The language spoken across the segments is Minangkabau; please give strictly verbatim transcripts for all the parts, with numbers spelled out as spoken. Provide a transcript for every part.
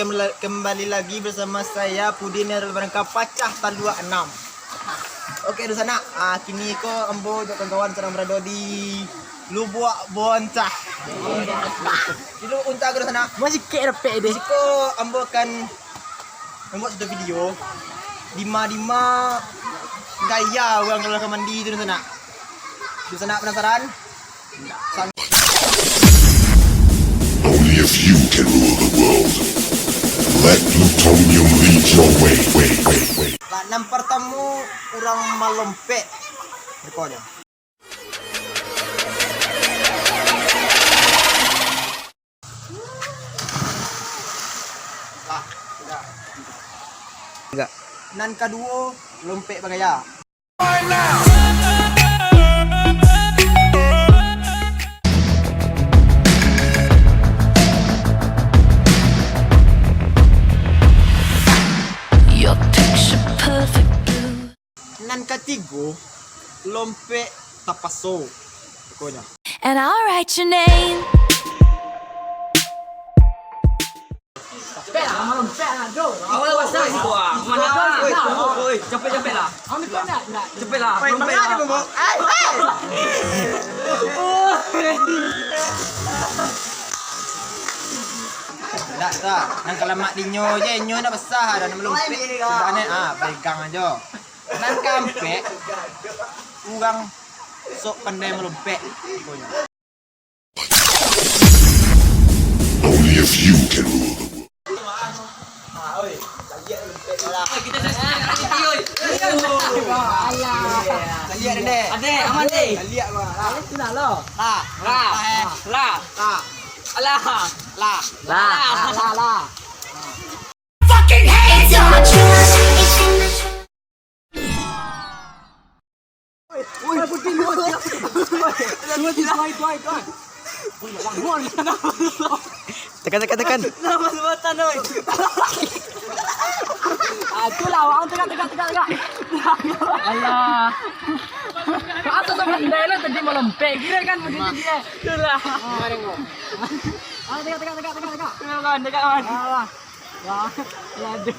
Kembali lagi bersama saya, Pudin, yang adalah barangka pacah taluak enam. Oke, dunsanak, ah, kini ko ambo jo kawan-kawan sadang barado di Lubuak Boncah. Di Lubuak Boncah ko, dunsanak. Masih kek dapek deh. Siko ambo akan membuat satu video dima-dima gaya urang kalau ka mandi tu, dunsanak. Dunsanak penasaran? Only a few can rule the world. Let plutonium lead your way, way, way, way. Lah, nan partamo, urang malompek. Ruponyo. Lah, sudah. Tiga. Nan kaduo, lompek bagaya. Your picture perfect blue. Nan katigo, lompek tapaso. Pokoknyo. And I'll write your name. Capek lah, malam capek lah, Jo. Awal pasal sih gua. Mana? Oi, oi, capek-capek lah. Awak ni kau nak, nak. Capek lah, malam capek lah. Ndak, tak. Nan kalamak di nyo je, nyo ndak basah, dah malam capek. Sudah ni, ah, pegang aja. Nan kaampek, urang sok pandai malompek. Only a few can rule the world. Alah. Caliak deh. Adek, aman deh. Caliak gua. Alah, sudah lo. Lah. Lah. Lah. Lah. Alah. Lah. Lah. Lah. Lah, lah. Fucking hate your generation. Tekan, tekan, tekan. Ah, itulah, awak tekan, tekan, tekan, tekan. Alah. Atas sama sendal lo tadi malam pek. Kira kan begitu dia. Itulah. Ah, tekan, tekan, tekan, tekan, tekan. Tekan, tekan, tekan. Alah. Wah, waduh.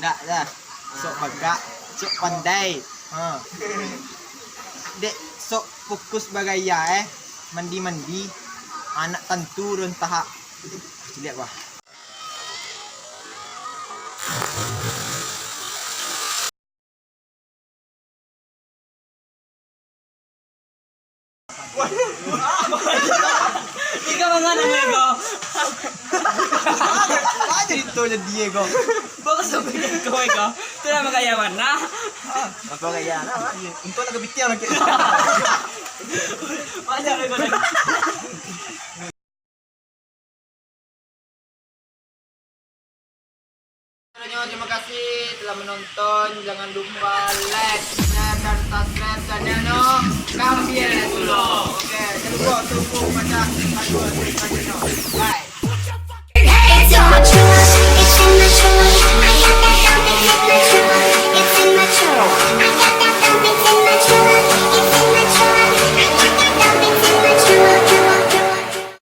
Ndak lah. Sok bagak, sok pandai. Ha. Dek sok fokus bagaya, eh. Mandi-mandi. Anak tantu don tahak. Lihat, wah. Iko mangana, Iko? Apo carito jadi, Iko? Bagus sampai Iko, Iko. Tu nama gaya mana? Apa gaya? Untuak nak kepitian lagi. Wajar, Iko. Terima kasih telah menonton. Jangan lupa like, share, dan subscribe channel no Kambie Sulo. Oke, jangan lupa untuk baca. Bye.